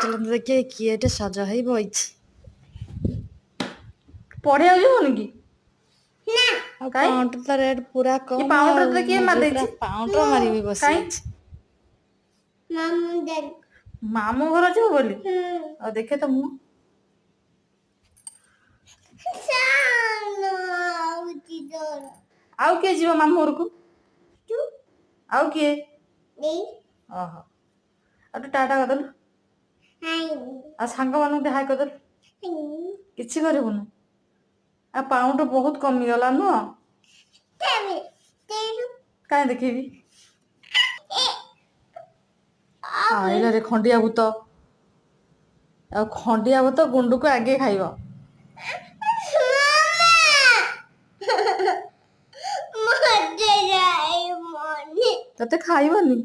ଚାଲନ୍ତୁ ଦେଖିବେ କିଏ ଏଠି ସଜ ହେଇ ବଇଛି। ପଢିବାକୁ ଯିବୁନି କି? ଆଉ କାଇଁ? ପାଉଁଟର ତ ରେଟ୍ ପୁରା କମ୍। ପାଉଁଟର ଆଉ ତତେ କିଏ ମୋ ମାରି ଝିଅ ପୁରା ଦେଇଛି? ପାଉଁଟର ମାରିବି କାଇଁ? ବସିଛି। ମାମୁଁ ଘର ଯିବୁ ବୋଲି? ଆଉ ଦେଖେ ତ ମୁଁ। ଆଉ କିଏ ଯିବ ମାମୁଁ ଘରକୁ? ଆଉ କିଏ? ଓହୋ, ଆଉ ଟିକେ ଟାଟା କରିଦେଲୁ, ଆଉ ସାଙ୍ଗମାନଙ୍କୁ ଟିକେ ହାଇ କରିଦେଲୁ। କିଛି କରିବୁନୁ? ଆଉ ପାଉଣ୍ଡ ବହୁତ କମିଗଲା ନୁହଁ? କାହିଁ ଦେଖେଇବି? ଆଇଲା ରେ ଖଣ୍ଡିଆ ଭୂତ। ଆଉ ଖଣ୍ଡିଆ ଭୂତ ଗୁଣ୍ଡୁକୁ ଆଗେ ଖାଇବ। ତତେ ଖାଇବନି।